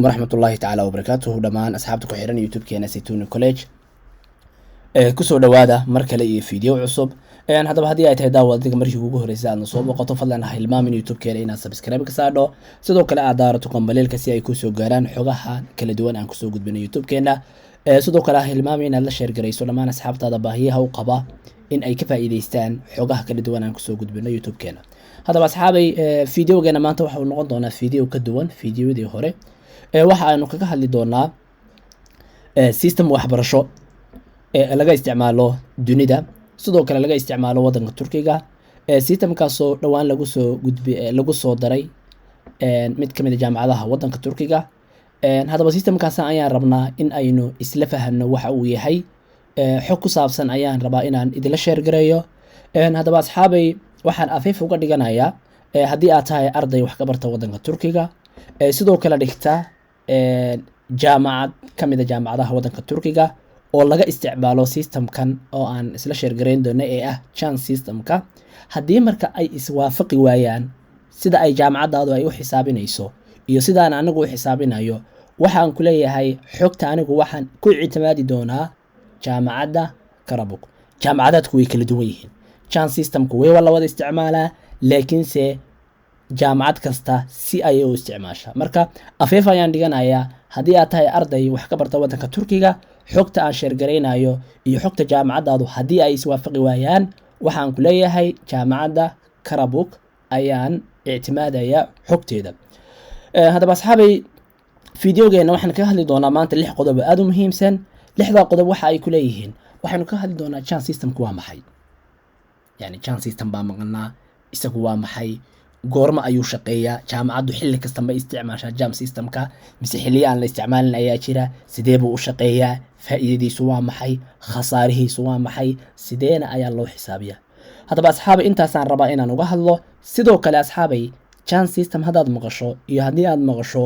Waraxmatullaahi tacaala wabarakaatuhu. Dhammaan asxaabta ku xiran YouTube-keena Saytuni College ee kusoo dhawaada mar kale iyo video cusub. Haddaba haddii ay tahay daawad adiga markii ugu horreysay aadna soo boqoto, fadlan ha hilmaamin YouTube-keena inaad subscribe ka saadho, sidoo kale aad daarato gambaleelka si ay kusoo gaaraan xogaha kala duwan aan kusoo gudbino YouTube-keena. Sidoo kale ha hilmaamin inaad la share garayso dhammaan asxaabtaada baahiyaha u qaba in ay ka faa'iidaystaan xogaha kala duwan aan kusoo gudbino YouTube-keena. Haddaba asxaabay, videogeena maanta waxa uu noqon doonaa video ka duwan videoyadii hore. Waxa aynu kaga hadli doonaa system waxbarasho ee laga isticmaalo dunida, sidoo kale laga isticmaalo wadanka Turkiga, systemkaasoo dhowaan lagu soo gudbi lagu soo daray mid ka mid a jaamacadaha wadanka Turkiga. Haddaba systemkaas ayaan rabnaa in aynu isla fahamno waxa uu yahay. Xog ku saabsan ayaan rabaa inaan idinla share gareeyo. Haddaba asxaabay, waxaan afiif uga dhiganayaa haddii aad tahay arday wax ka barta wadanka Turkiga, sidoo kale dhigta jaamacad ka mid a jaamacadaha wadanka Turkiga oo laga isticmaalo systemkan oo aan isla share garayn doono ee ah Çan systemka, haddii marka ay iswaafaqi waayaan sida ay jaamacaddaadu ay u xisaabinayso iyo sidaan anigu u xisaabinayo, waxaan ku leeyahay xogta anigu waxaan ku ictimaadi doonaa jaamacadda Karabuk. Jaamacadaadku way kala duwan yihiin, Çan systemku way la wada isticmaalaa, laakiinse jaamacad kasta si ayay u isticmaashaa. Marka afeef ayaan dhiganayaa, haddii aad tahay arday wax ka barta wadanka Turkiga, xogta aan share garaynayo iyo xogta jaamacaddaadu haddii ay iswaafaqi waayaan, waxaan ku leeyahay jaamacadda Karabuk ayaan ictimaadaya xogteeda. Haddaba asxaabay, videogeena waxaan kaga hadli doonaa maanta lix qodob oo aada u muhiimsan. Lixdaa qodob waxa ay ku leeyihiin, waxaynu ka hadli doonaa Çan systemku waa maxay, yani Çan system baa maqanaa, isagu waa maxay, goorma ayuu shaqeeyaa, jaamacaddu xilli kasta ma isticmaashaa Çan systemka mise xilliyo aan la isticmaalin ayaa jira, sidee buu u shaqeeyaa, faa'iidadiisu waa maxay, khasaarihiisu waa maxay, sideena ayaa loo xisaabiyaa. Haddaba asxaabay, intaasaan rabaa inaan uga hadlo. Sidoo kale asxaabay, Çan system haddaad maqasho iyo haddii aad maqasho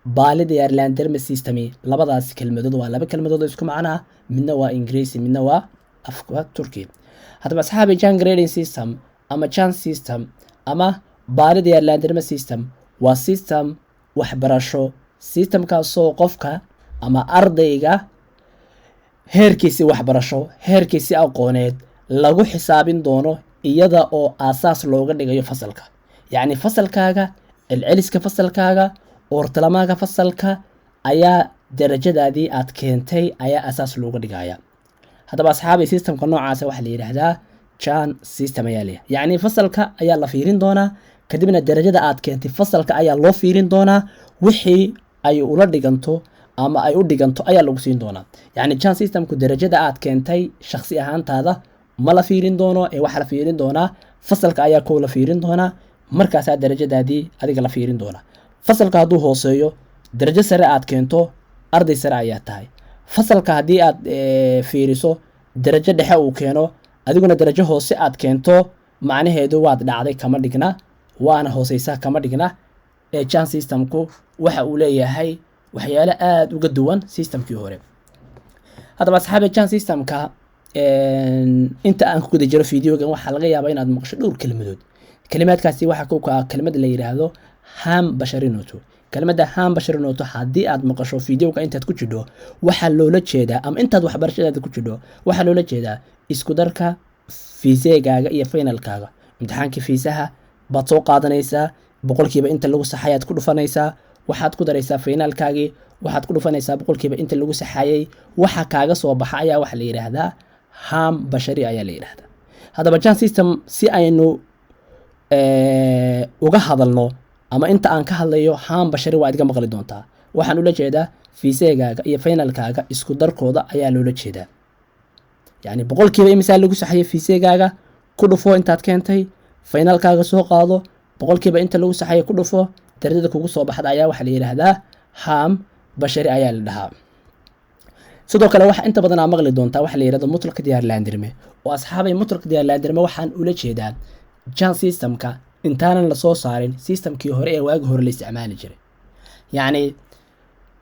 Bağlı Değerlendirme Sistemi, labadaas kelmadood waa laba kelmadood oo isku macno ah, midna waa Ingiriisi, midna waa afka Turki. Haddaba asxaabay, Çan grading system ama Çan system ama Bağlı Değerlendirme System waa system waxbarasho, systemkaasoo qofka ama ardayga heerkiisi waxbarasho, heerkiisi aqooneed lagu xisaabin doono iyada oo aasaas looga dhigayo fasalka, yacni fasalkaaga, celceliska fasalkaaga, ortalamaaga fasalka ayaa darajadaadii aad keentay ayaa asaas looga dhigaya. Haddaba asxaabay, systemka noocaasa waxaa la yidhaahdaa Çan system ayaa leeyahay. Yacni fasalka ayaa la fiirin doonaa, kadibna darajada aad keentay fasalka ayaa loo fiirin doonaa, wixii ay ula dhiganto ama ay u dhiganto ayaa lagu siin doonaa. Yacni Çan systemku darajada aad keentay shakhsi ahaantaada ma la fiirin doono, ee waxaa la fiirin doonaa fasalka ayaa kow la fiirin doonaa, markaasaa darajadaadii adiga la fiirin doonaa. Fasalka hadduu hooseeyo, darajo sare aad keento, arday sare ayaa tahay. Fasalka haddii aad fiiriso, darajo dhexe uu keeno, adiguna darajo hoose aad keento, macnaheedu waad dhacday kama dhigna, waana hooseysaa kama dhigna. Ee Çan systemku waxa uu leeyahay waxyaalo aada uga duwan systemkii hore. Haddaba asxaabi, Çan systemka inta aan ku guda jiro videogan waxaa laga yaabaa inaad maqasho dhowr kelmadood. Kelimaadkaasi waxaa ku kaa kelmad la yidhaahdo ham başarı notu. Kelmadda ham başarı notu haddii aad maqasho videoga intaad ku jidho, waxaa loola jeedaa, ama intaad waxbarashadaada ku jidho, waxaa loola jeedaa isku darka vizegaaga iyo finalkaaga. Imtixaankii fiisaha baad soo qaadanaysaa, boqolkiiba inta lagu saxayaad ku dhufanaysaa, waxaad ku daraysaa finalkaagii, waxaad ku dhufanaysaa boqolkiiba inta lagu saxayay. Waxa kaaga soo baxa ayaa waxaa la yidhaahdaa ham başarı ayaa la yidhaahdaa. Haddaba Çan system si aynu uga hadalno, ama inta aan ka hadlayo ham başarı waa idga maqli doontaa. Waxaan ula jeedaa vizegaaga iyo finalkaaga isku darkooda ayaa loola jeedaa. Yacni boqolkiiba imisaa lagu saxayay vizegaaga ku dhufo intaad keentay, finalkaaga soo qaado, boqolkiiba inta lagu saxayay ku dhufo, darajada kugu soo baxda ayaa waxaa la yidhaahdaa ham başarı ayaa la dhahaa. Sidoo kale waxa inta badan aa maqli doontaa waxa la yidhahdo mutlak değerlendirme. Oo asxaabay, mutlak değerlendirme waxaan ula jeedaa Çan systemka intaanan lasoo saarin systemkii hore ee waagi hore la isticmaali jiray. Yacni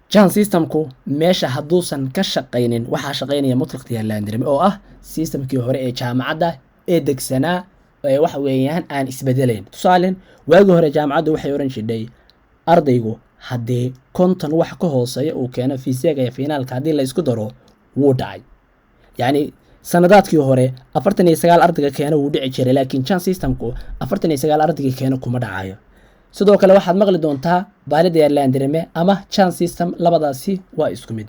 Çan systemku meesha hadduusan ka shaqaynin, waxaa shaqaynaya mutlak değerlendirme oo ah systemkii hore ee jaamacadda ee degsanaa, ee waxa weeyaan aan isbedelayn. Tusaalen, waagi hore jaamacaddu waxay oran jidhay ardaygu Haddii 50 wax ka hooseeya uu keeno fiiseega iyo finalka haddii la isku daro, wuu dhacay. Yacni sanadaadkii hore 49 ardayga keena wuu dhici jiray, laakiin chance systemku 49 ardayga keena kuma dhacayo. Sidoo kale waxaad maqli doontaa validerlendirme ama chance system, labadaasi waa isku mid.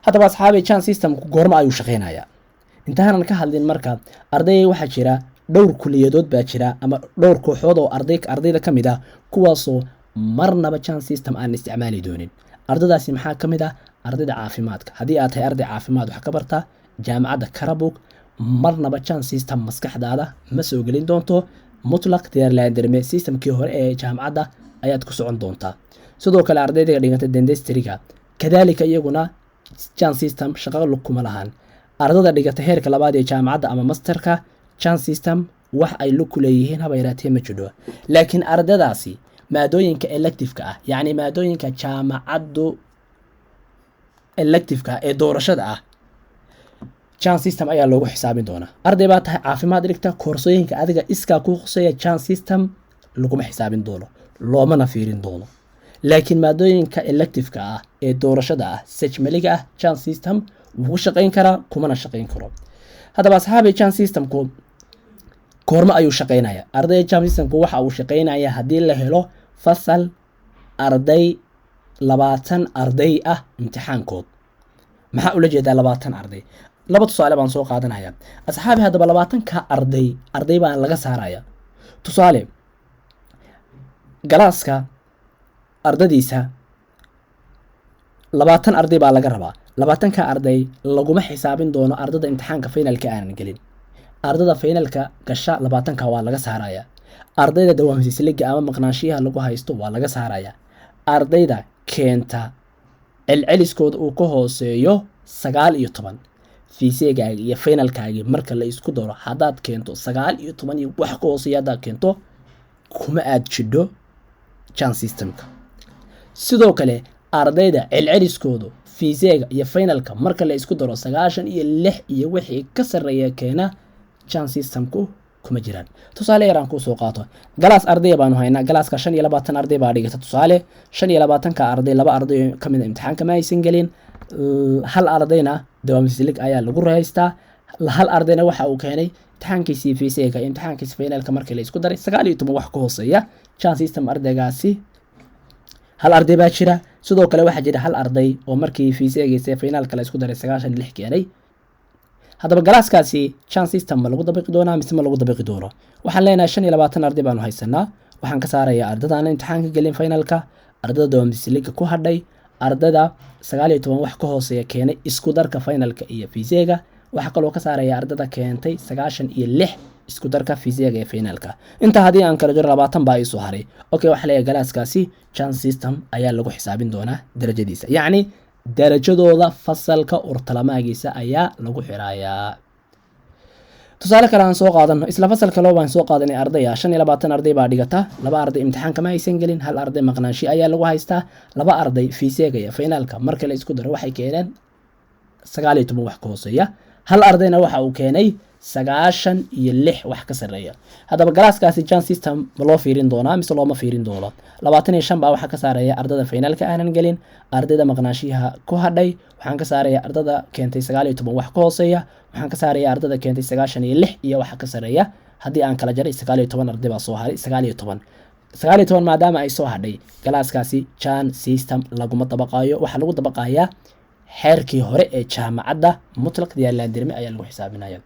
Haddaba asxaabi, chance systemku goorma ayuu shaqeynayaa? Intaanan ka hadlin marka, arday, waxaa jira dhowr kuliyadood baa jira ama dhowr kooxood oo arday ardayda ka mid ah, kuwaasoo marnaba chance system aan isticmaali doonin. Ardaydaasi maxaa ka mid ah? Ardayda caafimaadka. Haddii aad tahay arday caafimaad wax ka barta jaamacadda Karabuk, marnaba chance system maskaxdaada ma soo gelin doonto. Mutlak değerlendirme systemkii hore ee jaamacadda ayaad ku socon doontaa. Sidoo kale ardayda dhiganta dentistriga, kadaalika, iyaguna chance system shaqo lug kuma lahan. Ardada dhigata heerka labaad ee jaamacadda ama masterka, chance system wax ay lug ku leeyihiin haba yaraatee ma jidho. Laakiin ardadaasi maadooyinka electiveka ah, yacni maadooyinka jaamacaddu electiveka ee doorashada ah, chance system ayaa loogu xisaabin doonaa. Arday baa tahay caafimaad dhigta, koorsooyinka adiga iskaa kuu khuseeya chance system laguma xisaabin doono, loomana fiirin doono. Laakiin maadooyinka electiveka ah ee doorashada ah, seçmeliga ah, chance system wuu ku shaqayn karaa, kumana shaqayn karo. Haddaba asxaabi, chance systemku goormo ayuu shaqaynaya? Ardayda, chance systemku waxa uu shaqaynaya haddii la helo fasal arday 20 arday ah imtixaankood. Maxaa ula jeedaa 20 arday? Laba tusaale baan soo qaadanaya, asxaabi. Haddaba 20-ka arday, arday baan laga saaraya. Tusaale, galaaska ardadiisa 20 arday baa laga rabaa. 20-ka arday laguma xisaabin doono ardada imtixaanka finalka aanan gelin. Ardada finalka gasha 20-ka waa laga saaraya. Ardayda devamsızlıkga ama maqnaanshiyaha lagu haysto waa laga saaraya. Ardayda keenta celceliskooda uu ka hooseeyo 19, fiiseegaagi iyo finalkaagii marka la isku daro haddaad keento 19 iyo wax ka hooseeya haddaad keento, kuma aad jidho chance systemka. Sidoo kale ardayda celceliskoodu fiiseega iyo finalka marka la isku daro 96 iyo wixii ka sarreeya keena, chance systemku kuma jiraan. Tusaale yaraan kuusoo qaato. Galaas ardaya baanu haynaa. Galaaska 25 arday baa dhigata. Tusaale, 25-ka arday, laba arday ka mid a imtixaanka ma aysan gelin, hal ardayna devamsızlık ayaa lagu haystaa, hal ardayna waxa uu keenay imtixaankiisii fiiseega imtixaankiisi finalka markii la isku daray 19 wax ka hooseeya. Chance system ardaygaasi hal arday baa jira. Sidoo kale waxaa jira hal arday oo markii fiiseegiisa finalka la isku daray 96 keenay. Haddaba galaaskaasi chance system ma lagu dabiqi doonaa mise ma lagu dabiqi doono? Waxaan leenahay 25 arday baanu haysanaa. Waxaan ka saarayaa ardada aan imtixaanka gelin finalka, ardada devamsızlıkga ku hadhay, ardada 19 wax ka hooseeya keenay isku darka finalka iyo fiiseega. Waxaa kaloo ka saaraya ardada keentay 96 isku darka fiiseega iyo finalka. Intaa haddii aan kala jiro, 20 baa iisoo haray. Okay, waxaa leeyahay galaaskaasi chance system ayaa lagu xisaabin doonaa darajadiisa, yacni darajadooda fasalka ortalamaagiisa ayaa lagu xirayaa. Tusaale kale aan soo qaadano. Isla fasal kale baan soo qaadanay ardaya. 25 arday baa dhigata. Laba arday imtixaanka ma aysan gelin, hal arday maqnaanshi ayaa lagu haystaa, laba arday fiiseega iyo finalka marka la isku daro waxay keeneen 19 wax ka hooseeya, hal ardayna waxa uu keenay 96 wax ka sarreeya. Haddaba galaaskaasi chance system ma loo fiirin doonaa mise looma fiirin doono? 25 baa waxaa ka saaraya ardada finalka aanan gelin, ardayda maqnaashiyaha ku hadhay, waxaan ka saaraya ardada keentay 19 wax ka hooseeya, waxaan ka saaraya ardada keentay 96 iyo waxa ka sarreeya. Haddii aan kala jaray, 19 arday baa soo haray. 19, 19 maadaama ay soo hadhay, galaaskaasi chance system laguma dabaqaayo. Waxaa lagu dabaqayaa xeerkii hore ee jaamacadda, mutlak değerlendirme ayaa lagu xisaabinaya.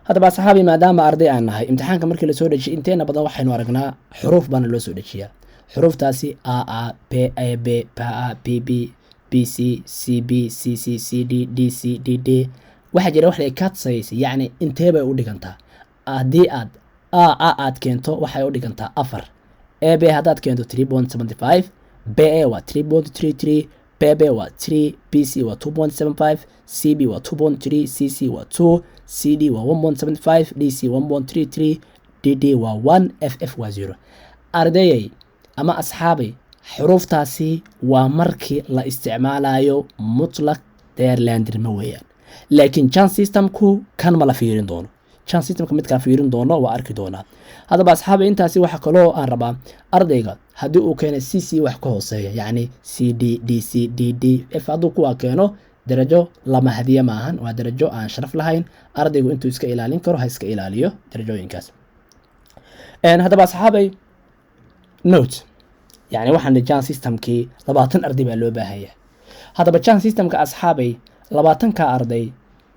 Haddaba asxaabi, maadaama arday aan nahay, imtixaanka markii lasoo dhejiyay inteena badan waxaynu aragnaa xuruuf baana loo soo dejiyaa. Xuruuftaasi A A, B A, B B A, B B, B C, C B, C C, C D, D C, D D. Waxaa jira wax la katsaysi, yacni intee bay u dhigantaa? Haddii aad A A aad keento, waxay u dhigantaa 4. A B haddaad keento, 3.75. B A waa 3.33, B B waa 3, B C waa 2.75, C B waa 2.3, C C waa 2, C D waa 1.75, D C 1.33, D D waa 1, F F waa 0. Ardayay ama asxaabay, xuruuftaasi waa markii la isticmaalayo mutlak değerlendirme weeyaan, laakiin chance systemku kan ma la fiirin doono. JAN systemka midkaa fiirin doono, waa arki doonaa. Haddaba asxaabi, intaasi waxa kaloo aan rabaa, ardayga haddii uu keenay C C wax ka hooseeya, yacni C D, D C, D D, F, hadduu kuwaa keeno, darajo lama hadiye maahan, waa darajo aan sharaf lahayn. Ardaygu intuu iska ilaalin karo ha iska ilaaliyo darajooyinkaas. Haddaba asxaabay, note, yani waxaan JAN systemkii 20 arday baa loo baahanya. Haddaba JAN systemka, asxaabay, 20-ka arday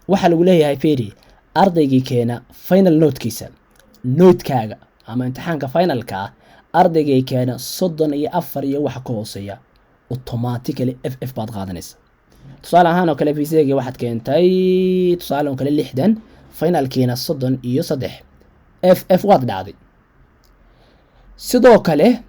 waxaa lagu leeyahay, feri, ardaygii keena final notekiisa, notekaaga ama imtixaanka finalka ah, ardaygii keena 34 iyo waxa ka hooseeya, automatically F F baad qaadanaysa. Tusaale ahaan oo kale, visegii waxaad keentay, tusaale oo kale, 60, finalkiina 33, F F, waad dhacday. Sidoo kale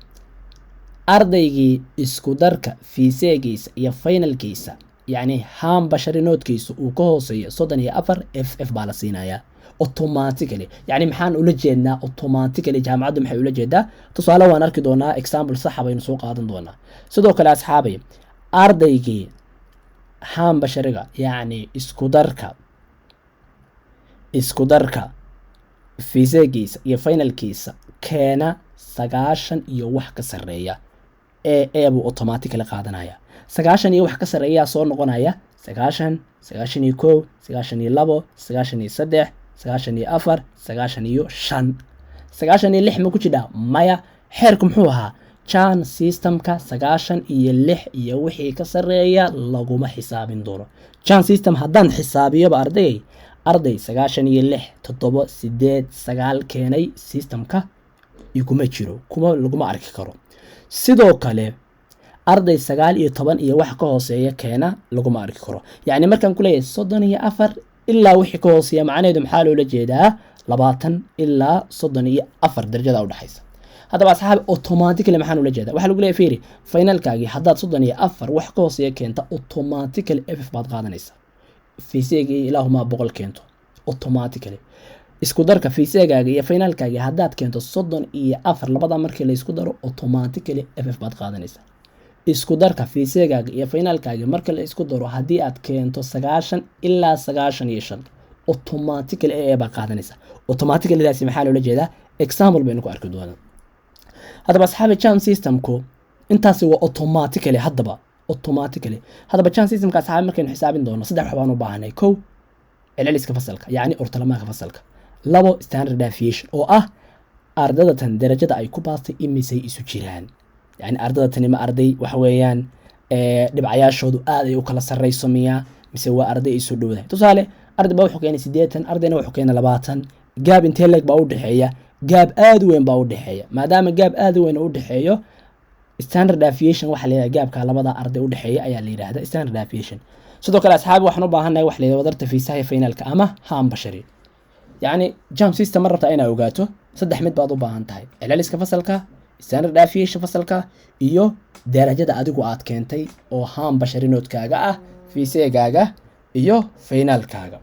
ardaygii isku darka fiiseegiisa iyo finalkiisa, yacni haan bashari notekiisa, uu ka hooseeyo 34, F F baa la siinayaa automatically. Yacni maxaan ula jeednaa automatically? Jaamacaddu maxay ula jeedaa? Tusaale waan arki doonaa, example saxa baynu soo qaadan doonaa. Sidoo kale asxaabay, ardaygii haan bashariga, yacni isku darka fiiseegiisa iyo finalkiisa keena 90 iyo wax ka sarreeya, A A buu automatically qaadanaya. 90 iyo wax ka sarreeyaa soo noqonaya 90, 91, 92, 93, 94, 95, 96 ma ku jidhaa? Maya. Xeerku muxuu ahaa? JAN systemka 96 iyo wixii ka sarreeya laguma xisaabin doono. JAN system haddaan xisaabiyoba, ardayay, arday 96, 7, 8, 9 keenay systemka iguma jiro, kuma laguma arki karo. Sidoo kale arday 19 iyo wax ka hooseeya keena laguma arki karo. Yacni markaan kuleeyahay 34 ilaa wixii ka hooseeya, macnaheedu maxaa loola jeedaa? 20 ilaa 34 darajada udhexaysa. Haddaba asxaabi, automatically maxaan ula jeedaa? Waxaa lagu leeyahay, fiiri, finalkaagii haddaad 34 wax ka hooseeya keenta, automatically F F baad qaadanaysaa. Fiiseegii ilaahumaa 100 keento, automatically. Isku darka fiiseegaaga iyo finalkaagii haddaad keento 34, labada markii laysku daro, automatically F F baad qaadanaysaa. Isku darka fiiseegaaga iyo finalkaaga marka la isku daro haddii aad keento 90 ilaa 95, automatically A A baad qaadanaysaa. Automaticallydaasi maxaa loola jeedaa? Example baynu ku arki doonaa. Haddaba asxaabi, JAN systemku intaasi waa automatically. Haddaba automatically, haddaba JAN systemka, asxaabi, markaynu xisaabin doono, saddex wax baan u baahanay: kow, celceliska fasalka, yacni ortalamaanka fasalka; labo, standard deviation, oo ah ardada tan darajada ay ku baastay imisay isu jiraan, yacni ardada tani ma arday waxa weeyaan dhibcayaashoodu aad ay u kala sarreyso miya, mise waa arday isu dhowdahay? Tusaale, arday baa wuxuu keenay 80, ardayna wuxuu keenay 20. Gap intee leeg baa u dhexeeya? Gap aad u weyn baa u dhexeeya. Maadaama gap aad u weyn u dhexeeyo, standard deviation waxaa la yidhahda gapka labada arday u dhexeeya ayaa la yidhahda standard deviation. Sidoo kale asxaabi, waxaan u baahannahay wax la yidhahdo wadarta fiisaha iyo finalka ama haan bashari. Yacni JAN system ma rabtaa inaa ogaato, saddex mid baad u baahan tahay: celceliska fasalka, standard deviation fasalka iyo darajada adigu aad keentay oo haan bashari notekaaga ah, fiiseegaaga iyo finalkaaga.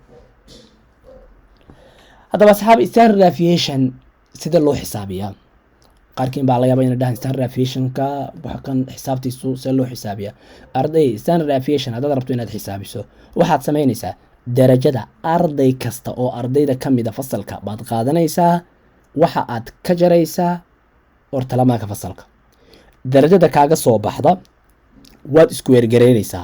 Haddaba asxaabi, standard deviation sida loo xisaabiyaa? Qaarkiin baa laga yaaba inay dhahaan, standard deviationka waxa kan xisaabtiisu see loo xisaabiyaa? Arday, standard deviation haddaad rabto inaad xisaabiso, waxaad samaynaysaa darajada arday kasta oo ardayda ka mida fasalka baad qaadanaysaa, waxa aad ka jaraysaa ortalamaanka fasalka. Darajada kaaga soo baxda waad isku weergareynaysaa,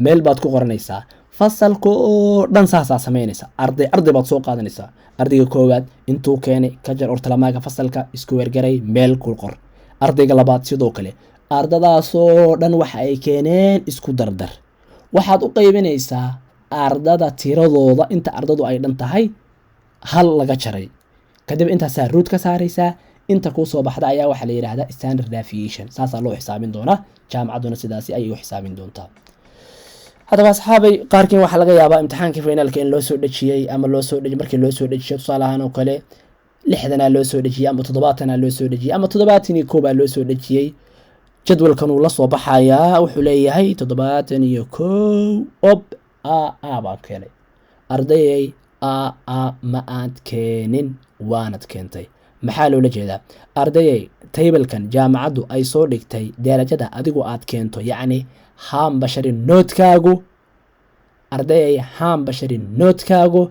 meel baad ku qoranaysaa. Fasalka oo dhan saasaa samaynaysa. Arday arday baad soo qaadanaysaa. Ardayga koowaad intuu keenay ka jar ortalamaanka fasalka, isku weergaray, meel ku qor. Ardayga labaad sidoo kale. Ardadaasoo dhan waxa ay keeneen isku dardar, waxaad u qaybinaysaa ardada tiradooda, inta ardadu ay dhan tahay hal laga jaray. Kadib intaasaa root ka saaraysaa. Inta kuu soo baxda ayaa waxaa la yidhaahdaa standard deviation. Saasaa loo xisaabin doonaa, jaamacadduna sidaasi ayay u xisaabin doontaa. Haddaba asxaabay, qaarkiin waxaa laga yaabaa imtixaankii finalka in loo soo dhejiyey ama loo soo markii loo soo dhejiyo, tusaale ahaan oo kale, 60-aa loo soo dhejiyey ama 70-aa loo soo dhejiyey ama 71-baa loo soo dhejiyey. Jadwalkan uu la soo baxayaa, wuxuu leeyahay 71 ob A A baan keenay. Ardayay, A A ma aad keenin, waanad keentay. Maxaa loola jeedaa? Ardayay, tablekan jaamacaddu ay soo dhigtay, darajada adigu aad keento, yacni haan bashari notekaagu, ardayay, haan bashari notekaagu,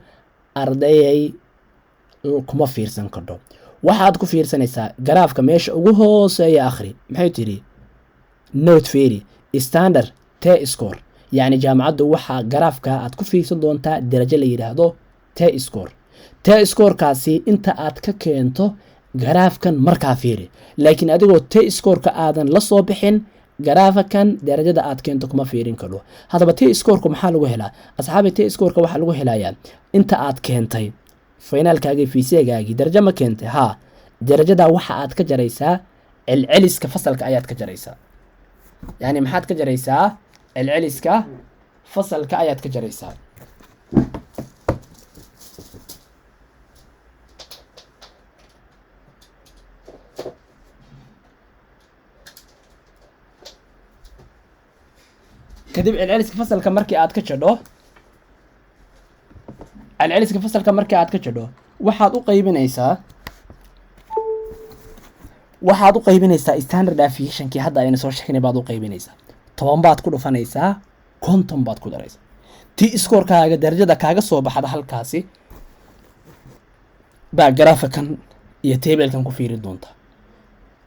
ardayay, Kuma fiirsan kardho. Waxaad ku fiirsanaysaa garaafka meesha ugu hooseeya. Akhri maxay tidhi note. Fiiri standard T score, yacni jaamacaddu waxaa garaafka aad ku fiirsan doontaa darajo la yidhaahdo T score. T scorekaasi inta aad ka keento garaafkan markaa fiiri, laakiin adigoo T scoreka aadan la soo bixin garaafakan darajada aad keento kuma fiirin kardho. Haddaba T scoreka maxaa lagu helaa, asxaabi? T scoreka waxaa lagu helayaa inta aad keentay finalkaagii, fiisegaagii. Darajo ma keentay? Haa. Darajadaa waxa aad ka jaraysaa celceliska fasalka ayaad ka jaraysaa. Yani maxaad ka jaraysaa? Celceliska fasalka ayaad ka jaraysaa. Kadib celceliska fasalka markii aad ka jadho, celceliska fasalka markii aad ka jadho, waxaad u qaybinaysaa standard deviationkii hadda aynu soo sheegnay baad u qaybinaysaa. 10 baad ku dhufanaysaa, 50 baad ku daraysaa. T scorekaaga darajada kaaga soo baxda halkaasi baa garaafakan iyo tablekan ku fiiri doonta.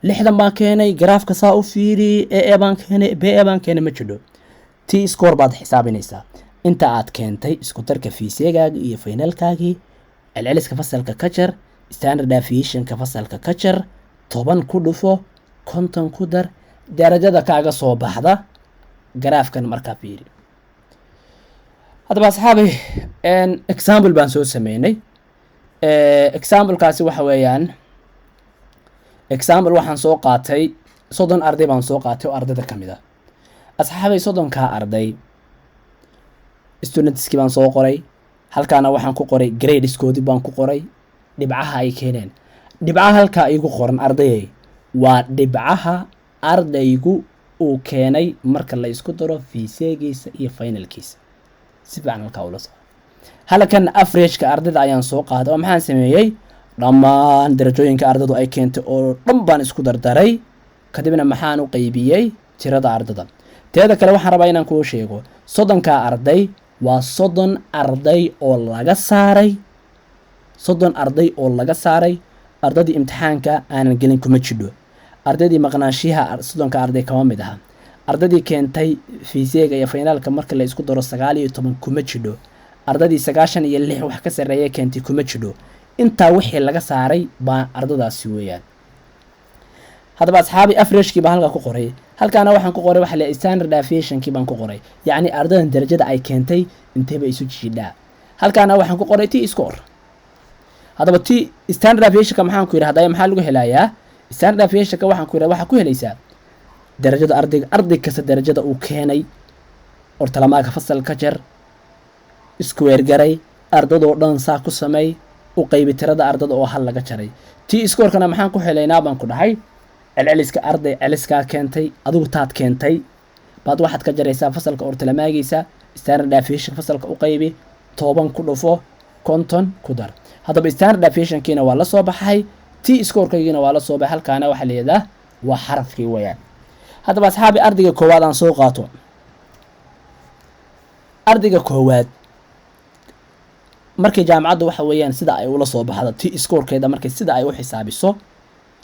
60 baan keenay, garaafka saa u fiiri. A baan keenay, B A baan keenay, ma jidho. T score baad xisaabinaysaa inta aad keentay, isku darka fiisegaagii iyo finalkaagii. Celceliska fasalka ka jar, standard deviationka fasalka ka jar, 10 ku dhufo, 50 ku dar, darajada kaaga soo baxda garaafkan markaa fiiri. Haddaba asxaabi, example baan soo sameynay. Examplekaasi waxa weeyaan, example waxaan soo qaatay 30 arday baan soo qaatay oo ardayda ka mid ah. Asxaabay, 30-kaa arday studentskii baan soo qoray. Halkaana waxaan ku qoray gradeskoodii baan ku qoray, dhibcaha ay keeneen. Dhibcaha halkaa igu qoran, ardayay, waa dhibcaha ardaygu uu keenay marka la isku daro fiiseegiisa iyo finalkiisa. Si fiican halkaa ula soco. Halkan averageka ardayda ayaan soo qaaday oo maxaan sameeyey? Dhammaan darajooyinka ardaydu ay keentay oo dhan baan isku dardaray. Kadibna maxaan u qaybiyey? Tirada ardada. Teeda kale waxaan rabaa inaan kuu sheego, 30-kaa arday waa 30 arday oo laga saaray, 30 arday oo laga saaray. Ardaydii imtixaanka aanan gelin kuma jidho. Ardaydii maqnaanshiyaha 30-ka arday kama mid aha. Ardaydii keentay fiiseega iyo finalka marka la isku daro 19 kuma jidho. Ardaydii 96 wax ka sarreeya keentay kuma jidho. Intaa wixii laga saaray baa ardadaasi weeyaan. Haddaba asxaabi, averagekii baan halkaa ku qoray. Halkaana waxaan ku qoray waxa la standard deviationkii baan ku qoray, yacni ardadan darajada ay keentay inteeba isu jiidhaa. Halkaana waxaan ku qoray T score. Haddaba T standard deviationka maxaan ku yidhi? Haddaba maxaa lagu helayaa standard deviationka? Waxaan ku yidhi waxaa ku helaysaa darajada ardayga, arday kasta darajada uu keenay ortalamaaga fasal ka jar, square garay, ardadoo dhan saa ku sameey, u qaybi tirada ardada oo hal laga jaray. T scorekana maxaan ku helaynaa baan ku dhahay? Celceliska arday, celiskaa keentay adigu taad keentay baad waxaad ka jaraysaa fasalka ortalamaagiisa, standard deviation fasalka u qaybi, 10 ku dhufo, 50 ku dar. Haddaba standard deviationkiina waa la soo baxay, T scorekaygiina waa la soo baxay. Halkaana waxaa la yidhahdaa waa xarafkii wayaan. Haddaba asxaabi, ardayga koowaad aan soo qaato. Ardayga koowaad markay jaamacaddu waxa weeyaan sida ay ula soo baxdo T scorekeeda, markay sida ay u xisaabiso,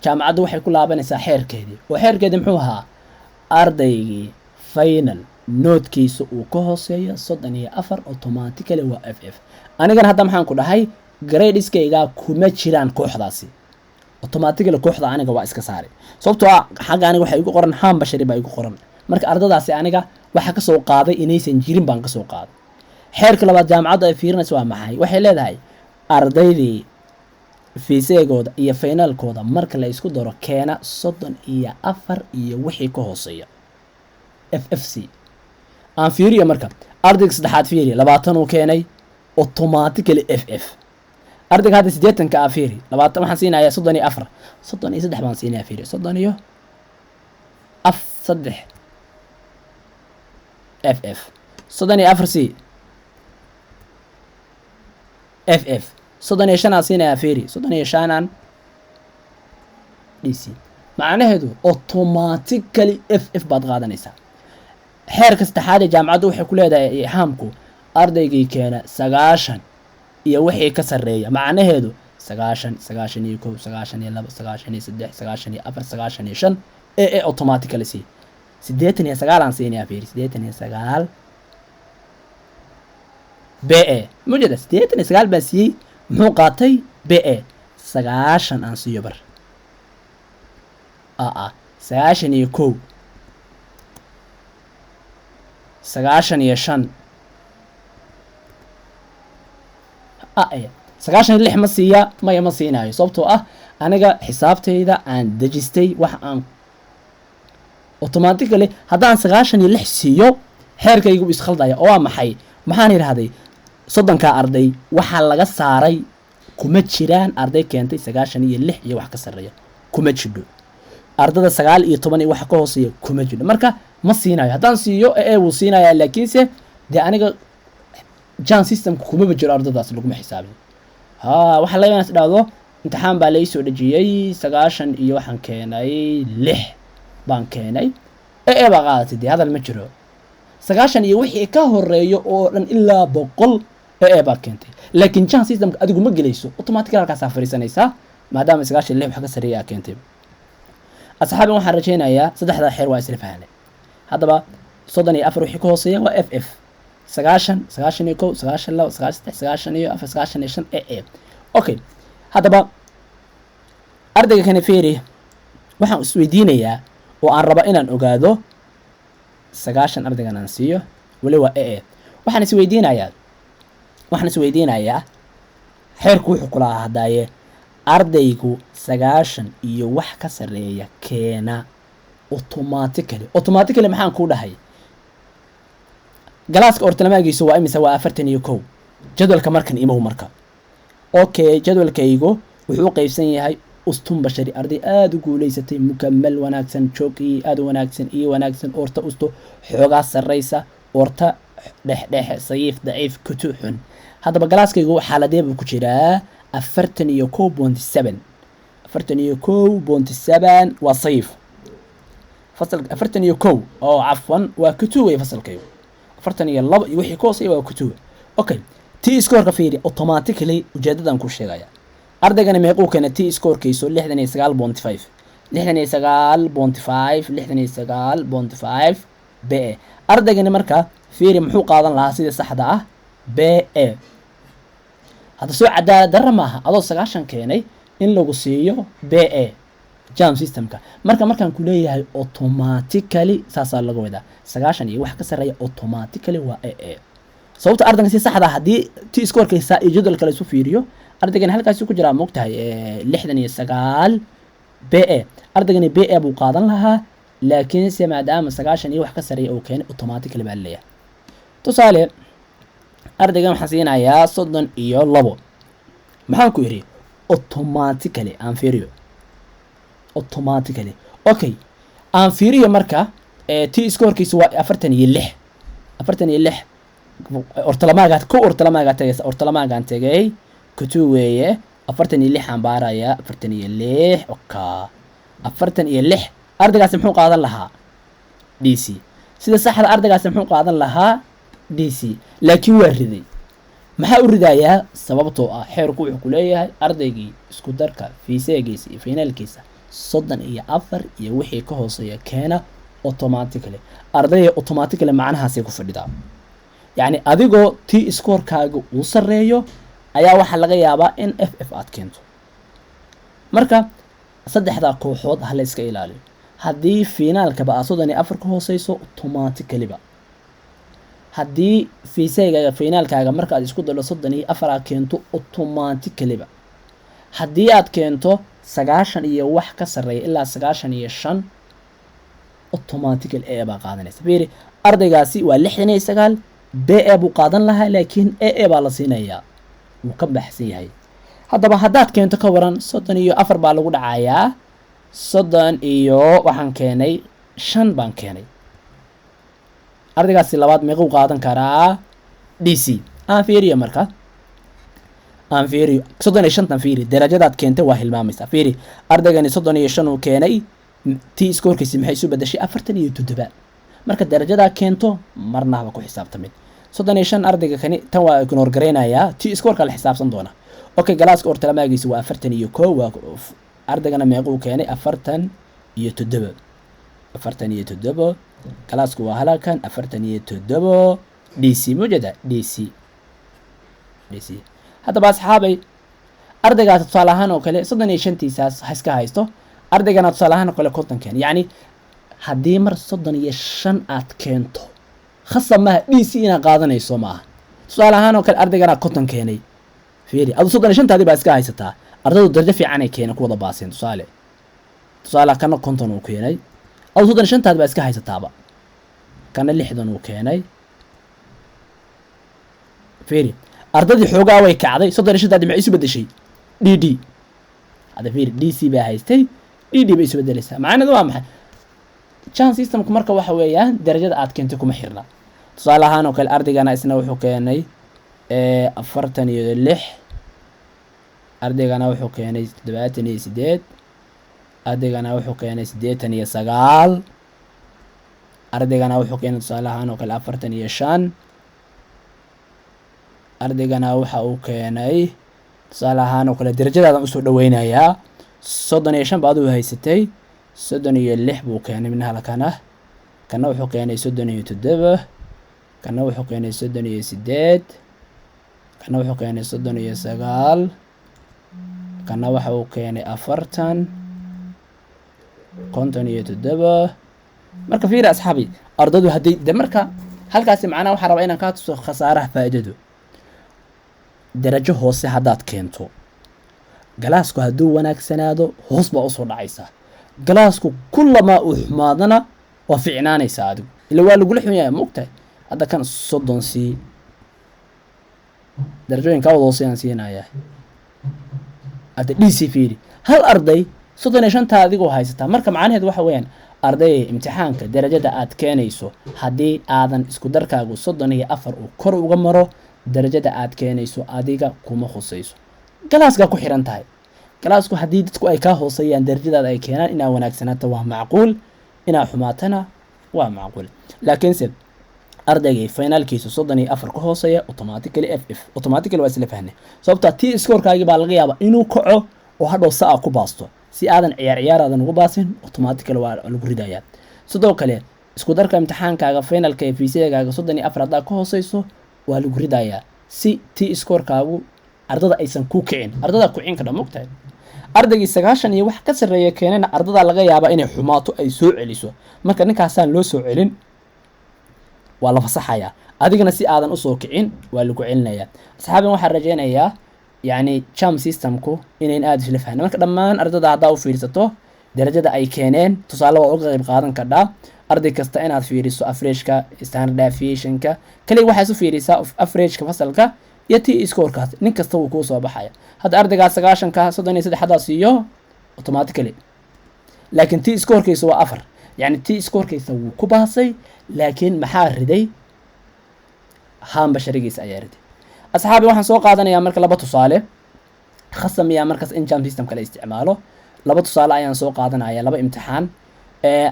jaamacaddu waxay ku laabanaysaa xeerkeedii. Oo xeerkeedii muxuu ahaa? Ardaygii final notekiisa uu ka hooseeyo 34 automatically waa FF. Anigana hadda maxaan ku dhahay? Gradeskayga kuma jiraan kooxdaasi. Automatically kooxda aniga waa iska saaray, sababtoo ah xagga aniga waxaa igu qoran ham bashari baa igu qoran. Marka ardadaasi aniga waxaa kasoo qaaday inaysan jirin baan kasoo qaaday. Xeerka labaad jaamacaddu ay fiirinaysa waa maxay? Waxay leedahay ardaydii fiiseegooda iyo finalkooda marka la isku daro keena 34 iyo wixii ka hooseeya FFC. Aan fiiriyo marka ardayga saddexaad. Fiiri, 20 uu keenay, automatically FF. Ardayga hadda 80-ka ah fiiri, 20 waxaan siinayaa 34, 33 baan siinayaa. Fiiri, soddon iyo af saddex FF, 34 C FF, 35 aan siinayaa. Fiiri, 35aan DC. Macnaheedu automatically FF baad qaadanaysaa. Xeerka saddexaad ee jaamacaddu waxay ku leedahay ixaamku ardaygii keena 90 iyo wixii ka sarreeya, macnaheedu 90, 91, 92, 93, 94, 95, AA automatically sii. 89 aan siinayaa. Fiiri, 89 BA mujeda, 89 baan siiyey. Muxuu qaatay? BA. 90 aan siiyo bar aa 91, 95 a 96 ma siiya? Maya, ma siinayo, sababtoo ah aniga xisaabtayda aan dejistay wax aan automatically haddaan 96 siiyo xeerkaygu iskhaldaya. Oo waa maxay? Maxaan idhahday? 30-kaa arday waxaa laga saaray, kuma jiraan arday keentay 96 iyo wax ka sarreeya, kuma jidho. Ardada 19 iyo wax ka hooseeya kuma jidho. Marka ma siinayo. Haddaan siiyo ee wuu siinayaa, laakiinse dee aniga jan systemka kumaba jiro, ardadaas laguma xisaabiyo. Ha, waxaa laga is dhahdo imtixaan baa lai soo dhejiyey, 90 iyo waxaan keenay 6 baan keenay, AA baa qaadatay. Dee hadal ma jiro. 90 iyo wixii ka horeeyo oo dhan ilaa 100 AA baa keentay, laakiin jan systemka adigu ma gelayso, automatically halkaasaa fariisanaysaa, maadaama 96 wax ka sarreeya aa keentay. Asxaabi, waxaan rajaynayaa saddexdaa xeer waa isla fahanay. Haddaba 34 wixii ka hooseeya waa FF, 90, 91, 92, 93, 94, 95 AA. Okay, haddaba ardayga kane fiiri, waxaan isweydiinayaa oo aan raba inaan ogaado 90 ardaygan aan siiyo weli waa AA. Waxaan isweydiinayaa xeerku wuxuu kula hadaaye ardaygu 90 iyo wax ka sarreeya keena automatically. Automatically maxaan kuu dhahay? Galaaska ortalamaagiisu waa imise? Waa 41. Jadwalka markan imow marka. Okay, jadwalkaygu wuxuu u qeybsan yahay ustun bashari, arday aada u guuleysatay, mukamal wanaagsan, joog iyo aada u wanaagsan iyo wanaagsan, orta usto xoogaa sarreysa, orta dhexdhexe, sayiif, daciif, kutu xun. Haddaba galaaskaygu xaaladee buu ku jiraa? 41.7, 41.7 waa sayiif. Fasalka 41 oo, cafwan, waa kutu wey. Fasalkaygu 42 iyo wixii ka hooseeya waa kutu. Okay, T scoreka fiiri. Automatically ujeedadan ku sheegaya, ardaygani meequu keenay T scorekiisu? 69.5, 69.5, 69.5 BA. Ardaygani marka fiiri, muxuu qaadan lahaa sida saxda ah? BA. Hadda soo cadaalad darra maaha adoo 90 keenay in lagu siiyo BA jam systemka. Marka markaan ku leeyahay automatically, saasaa laga wadaa. 90 iyo wax ka sarreeya automatically waa AA. Sababta ardayga si saxda haddii T scorekiisa iyo jadwalka la isu fiiriyo, ardaygani halkaasi ku jiraa, moogtahay, 69 BA. Ardaygani BA buu qaadan lahaa, laakiinse maadaama 90 iyo wax ka sarreeya uu keenay, automatically baa laleeyahay. Tusaale, ardaygan waxaan siinayaa 32. Maxaan ku idhi? Automatically aan fiiriyo, automatically. Okay, aan fiiriyo marka T scorekiisu waa 46, 46. Ortalamaagaa ko, ortalamaagaa tegaysa. Ortalamaagaan tegay, kutu weeye. 46 aan baarayaa, 46. Oka, 46 ardaygaasi muxuu qaadan lahaa? DC. Sida saxda ardaygaasi muxuu qaadan lahaa? DC. Laakiin waa riday. Maxaa u ridayaa? Sababtoo ah xeerku wuxuu ku leeyahay ardaygii isku darka fiiseegiisa iyo finaalkiisa 34 iyo wixii ka hooseeya keena automatically. Ardayga automatically macnahaasay ku fadhidaa. Yacni adigoo T scorekaaga uu sarreeyo ayaa waxaa laga yaabaa in FF aad keento. Marka saddexdaa kooxood ha la iska ilaaliyo. Haddii finaalkaba aad 34 ka hooseyso, automatically-ba. Haddii fiiseygaaga finaalkaaga marka aad isku dalo 34 aad keento, automatically-ba. Haddii aad keento 90 iyo wax ka sarreeya ilaa 95, automatically AA baa qaadanaysa. Fiiri, ardaygaasi waa 69, BA buu qaadan lahaa, laakiin AA baa la siinayaa, wuu ka baxsan yahay. Haddaba haddaad keento ka waran 34 baa lagu dhacayaa, 30 iyo waxaan keenay 5 baan keenay, ardaygaasi labaad meequu qaadan karaa? DC. Aan fiiriyo marka, aan fiiriyo 35-tan. Fiiri, darajadaad keentay waa hilmaamaysaa. Fiiri, ardaygani 35 uu keenay, T scorekiisi maxay isu bedeshay? 47. Marka darajadaa keento marnaba ku xisaabtamin. 35 ardayga kani tan waa ignore garaynayaa, T scoreka la xisaabsan doona. Okay, classka ortalamagiisa waa 41. Waa ardaygana meequu keenay? 47, 47. Classku waa halkan 47. DC mujeda DC, DC. Haddaba asxaabay, ardaygaas tusaale ahaan oo kale 35-tiisaas ha iska haysto. Ardaygana tusaale ahaan oo kale 50 keen. Yacni haddii mar 35 aad keento, khasab maaha DC inaad qaadanayso maaha. Tusaale ahaan oo kale ardaygana 50 keenay. Fiiri, adu 35-taadii baa iska haysataa. Ardaydu darajo fiican ay keeneen, ku wada baaseen. Tusaale kana 50 uu keenay, adu 35-taadi baa iska haysataaba. Kana 60 uu keenay. Fiiri, ardadii xoogaa way kacday. 35-taadi maxay isu bedeshay? DD. Hadda fiiri, DC baa haystay, DD bay isu bedelaysaa. Macnaheedu waa maxay? Chance systemku marka waxa weeyaan darajada aad keentay kuma xirna. Tusaale ahaan oo kale ardaygana isna wuxuu keenay 46. Ardaygana wuxuu keenay 78. Ardaygana wuxuu keenay 89. Ardaygana wuxuu keenay tusaale ahaan oo kale 45. Ardaygana waxa uu keenay tusaale ahaan oo kale, darajadaadan usoo dhaweynayaa, 35 ba aduu haysatay, 36 buu keenay midna halkana. Kana wuxuu keenay 37. Kana wuxuu keenay 38. Kana wuxuu keenay 39. Kana waxa uu keenay 40, 57. Marka fiiri asxaabi, ardadu hadday de marka halkaasi macnaha waxaa rabaa inaan kaa tuso khasaaraha faa'iidadu. Darajo hoose haddaad keento, classku hadduu wanaagsanaado, hoos baa usoo dhacaysaa. Classku kulamaa uu xumaadana, waa ficnaanaysaa adigu, ila waa lagula xun yahay, maogtahay? Hadda kan 30 sii, darajooyin kaa wada hooseyaan siinayaa. Hadda DC fiiri, hal arday 35-taa adigoo haysataa. Marka macnaheedu waxa weeyaan, arday, imtixaanka darajada aad keenayso, haddii aadan isku darkaagu 34 uu kor uga maro, darajada aad keenayso adiga kuma khusayso, classkaa ku xiran tahay. Classku haddii dadku ay kaa hooseeyaan, darajadaada ay keenaan, inaa wanaagsanaato waa macquul, inaa xumaatana waa macquul. Laakiinse ardaygay finalkiisu 34 ka hooseeya, automatically FF, automatically. Waa isla fahnay sababtaa. T scorekaagii baa laga yaabaa inuu kaco oo hadhow sa-a ku baasto. Si aadan ciyaar ciyaaraadan ugu baasin, automatically waa lagu ridayaa. Sidoo kale isku darka imtixaankaaga finalka ee fiisiyagaaga 34 haddaa ka hooseyso, waa lagu ridayaa, si T scorekaagu ardada aysan ku kicin. Ardada kucin kadha, mogtahay? Ardaygii 90 iyo wax ka sarreeya keenana, ardadaa laga yaabaa inay xumaato, ay soo celiso. Marka ninkaasaan loo soo celin, waa la fasaxayaa. Adigana si aadan usoo kicin, waa lagu celinayaa. Asxaabin, waxaan rajaynayaa yacni cham systemku inayn aada isla fahna. Marka dhammaan ardada haddaa u fiirsato darajada ay keeneen, tusaale waa uga qayb qaadan kardhaa arday kasta inaad fiiriso averageka, standard deviationka. Kaliya waxaa isu fiirisaa averageka fasalka iyo T scorekaas. Nin kasta wuu kuu soo baxaya. Hadda ardaygaas 90-ka, 33 haddaa siiyo automatically, laakiin T scorekiisa waa 4. Yacni T scorekiisa wuu ku baasay, laakiin maxaa riday? Haamba sharigiisa ayaa riday. Asxaabi, waxaan soo qaadanayaa marka laba tusaale. Khasam miyaa markaas in cham system kala isticmaalo? Laba tusaale ayaan soo qaadanaya, laba imtixaan.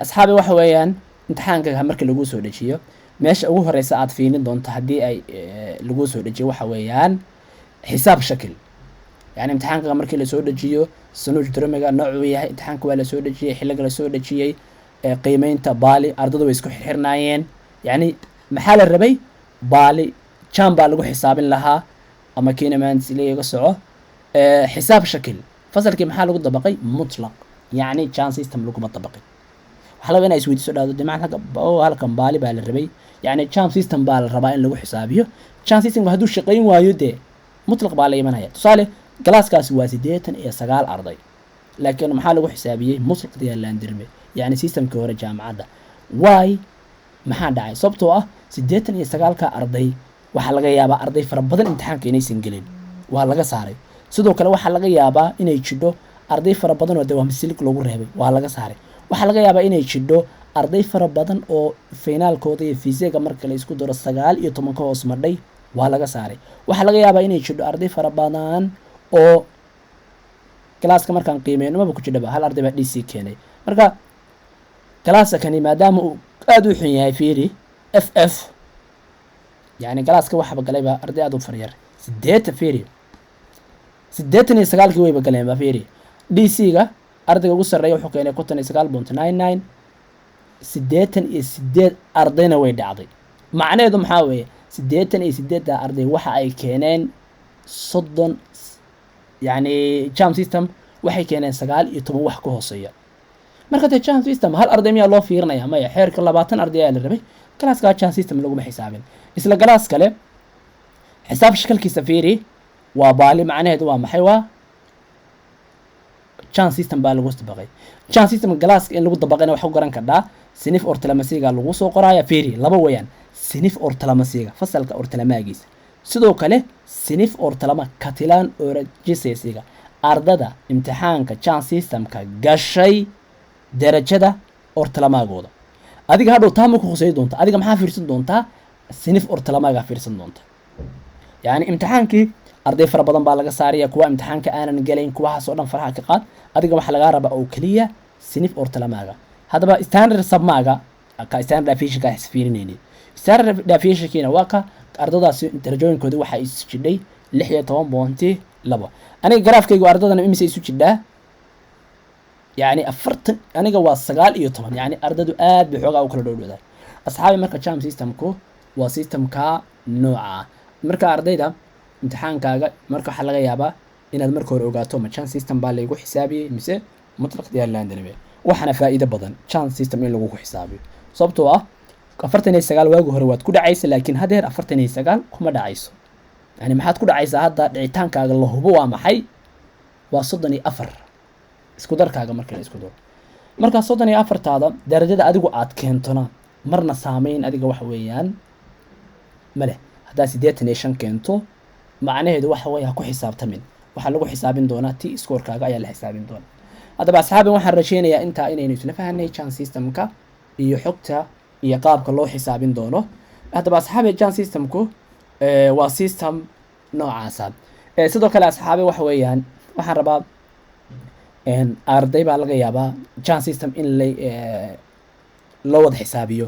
Asxaabi, waxa weeyaan imtixaanka marka lagu soo dejiyo, meesha ugu horeysa aad fiirin doonto haddii ay lagu soo dejiyo waxa weeyaan xisaab shakil. Yani imtixaanka markii lasoo dejiyo, sanuuj drumiga noocuu yahay, imtixaanka waa lasoo dejiyey, xilliga lasoo dejiyey, qiimeynta baali, ardadu way isku xirxirnaayeen. Yani maxaa la rabay? Baali jam baa lagu xisaabin lahaa ama kinamans iga soco. Xisaab shakil fasalkii maxaa lagu dabaqay? Mutlaq, yacni cham system laguma dabaqin. Waxaa laga inaa isweydiiso, dhahdo de macna oo halkan baali baa la rabay, yacni cham system baa la rabaa in lagu xisaabiyo. Cham system hadduu shaqayn waayo, dee mutlaq baa la imanaya. Tusaale, classkaasi waa 89 arday, laakiin maxaa lagu xisaabiyey? Mutlaq diyaarlaandirme, yacni systemkii hore jaamacadda. Waay, maxaa dhacay? Sababtoo ah 89-ka arday waxaa laga yaabaa arday fara badan imtixaanka inaysan gelin, waa laga saaray. Sidoo kale waxaa laga yaabaa inay jidho arday fara badan oo dawaamsilig loogu reebay, waa laga saaray. Waxaa laga yaabaa inay jidho arday fara badan oo finalkooda iyo fiisiga marka la isku daro 19 ka hoos madhay, waa laga saaray. Waxaa laga yaabaa inay jidho arday fara badan oo classka markaan qiimeyno maba ku jidhaba, hal arday baa DC keenay. Marka classka kani maadaama uu aada u xun yahay, fiiri, FF, yani classka waxaba galayba arday aada u faryar, 80. Fiiri, 89-kii wayba galeen ba. Fiiri, DC-ga ardayga ugu sarreeya wuxuu keenay 59.99. 88 ardayna way dhacday. Macnaheedu maxaa weeye? 88-da arday waxa ay keeneen 30, yacni chance system waxay keeneen 19 wax ka hooseeya. Marka dee chance system hal arday miyaa loo fiirinaya? Maya, xeerka 20 arday ayaa la rabay. Class-kaa chance system laguma xisaabin. Isla class kale xisaab shakalkiisa fiiri, waa baali. Macnaheedu waa maxay? Waa chance system baa lagu dabaqay. Chance system class-ka in lagu dabaqayna waxa ku garan kardhaa sınıf ortalaması-ga lagu soo qoraaya. Fiiri, laba weeyaan: sınıf ortalaması-ga, fasalka ortalama-giisa, sidoo kale sınıf ortalama katılan öğrenci sayısı-ga, ardada imtixaanka chance system-ka gashay darajada ortalama-gooda. Adiga hadhow taa ma ku khusay doonta. Adiga maxaa fiirsan doontaa? Sınıf ortalama-gaa fiirsan doonta. Yacni imtixaankii arday fara badan baa laga saaraya, kuwa imtixaanka aanan gelayn, kuwahaas oo dhan faraha ka qaad. Adiga waxaa lagaa rabaa oo keliya sınıf ortalama-ga. Haddaba standard sapma-ga, ka standard deviation-ka isfiirinayni, standard deviation-kiina waa ka ardadaasi darajooyinkooda waxaa isu jidhay 16.2. Aniga garaafkaygu ardadana imise isu jidhaa? Yacni 40, aniga waa 19. Yacni ardadu aad bay xoogaa u kala dhowdhowdaa, asxaabi. Marka chance system-ku waa system-ka nooca ah. Marka ardayda imtixaankaaga marka waxaa laga yaabaa inaad marka hore ogaato ma chance system baa laygu xisaabiyey mise mutlak değerlendirme. Waxaana faa'iido badan chance system in lagu xisaabiyo, sababtoo ah 49 waagi hore waad ku dhacaysa, laakiin haddeer 49 kuma dhacayso. Yani maxaad ku dhacaysaa hadda? Dhicitaankaaga la hubo waa maxay? Waa 34 isku darkaaga marka la isku daro. Marka 34-taada darajada adigu aad keentona marna saameyn adiga waxa weeyaan ma leh. Haddaad 85 keento, macnaheedu waxa weeye ha ku xisaabtamin. Waxaa lagu xisaabin doonaa T score-kaaga ayaa la xisaabin doonaa. Haddaba asxaabi, waxaan rajeynayaa intaa inaynu isla fahanay chance system-ka iyo xogta iyo qaabka loo xisaabin doono. Haddaba asxaabi, chance system-ku waa system noocaasa. Sidoo kale asxaabi, waxa weeyaan waxaan rabaa arday baa laga yaabaa chance system in la loo wada xisaabiyo.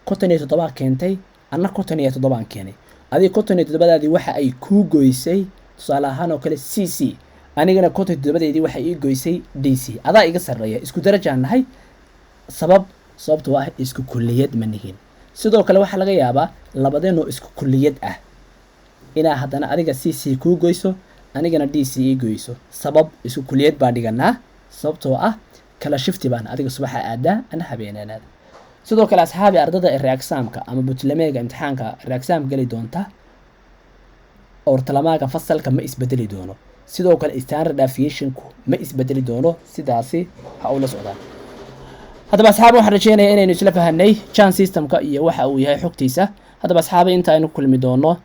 57-aa keentay, anna 57-aan keenay. Adiga 57-daadii waxa ay kuu goysay tusaale ahaan oo kale CC, anigana 57-deedii waxay ii goysay DC. Adaa iga sarreeya, isku darajaan nahay. Sabab? Sababtoo ah isku kulliyad ma nihin. Sidoo kale waxaa laga yaabaa labadeenoo isku kulliyad ah inaa haddana adiga CC kuu goyso, anigana DC ii goyso. Sabab? Isku kulliyad baan dhiganaa, sababtoo ah kala shift-i baan, adiga subaxa aadaa, ana habeenaan aada. Sidoo kale asxaabi, ardada reexam-ka ama bütleme-ga, imtixaanka reexam geli doonta, ortalama-ga fasalka ma isbedeli doono. Sidoo kale standard deviation-ku ma isbedeli doono. Sidaasi ha ula socdaan. Haddaba asxaabi, waxaan rajeynayaa inaynu isla fahanay chance system-ka iyo waxa uu yahay xogtiisa. Haddaba asxaabi, inta aynu ku kulmi doono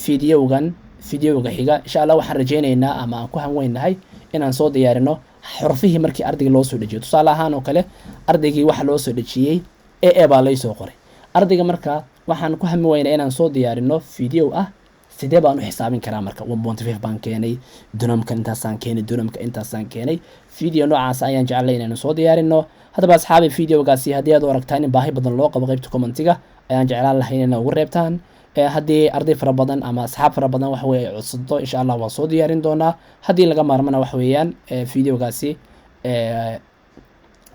video-gan video-ga xiga, insha Allah, waxaan rajeyneynaa ama aan ku hanweynahay inaan soo diyaarino xurfihii markii ardayga loo soo dejiyo. Tusaale ahaan oo kale, ardaygii waxa loo soo dejiyey AA baa laysoo qoray ardayga. Marka waxaan ku hami weynaa inaan soo diyaarino video ah sidee baan u xisaabin karaa marka 1.5 baan keenay, dönem-ka intaasaan keenay, dönem-ka intaasaan keenay. Video noocaas ayaan jeclay inaynu soo diyaarino. Haddaba asxaabi, video-gaasi haddii aad u aragtaan in baahi badan loo qabo, qeybta comment-iga ayaan jeclaan lahay inay ugu reebtaan. Haddii arday fara badan ama asxaab fara badan waxa weye ay codsato, insha Allah waan soo diyaarin doonaa. Haddii laga maarmana, waxa weeyaan video-gaasi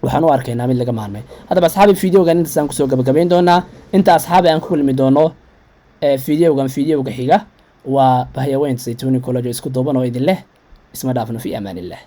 waxaan u arkaynaa mid laga maarmay. Haddaba asxaabi, video-gan intaasaan kusoo gabagabayn doonaa. Inta asxaabi aan ku kulmi doono video-gan video-ga xiga, waa bahyaweyn Zaytuni College oo isku duuban oo idin leh isma dhaafno. Fi amaan illah.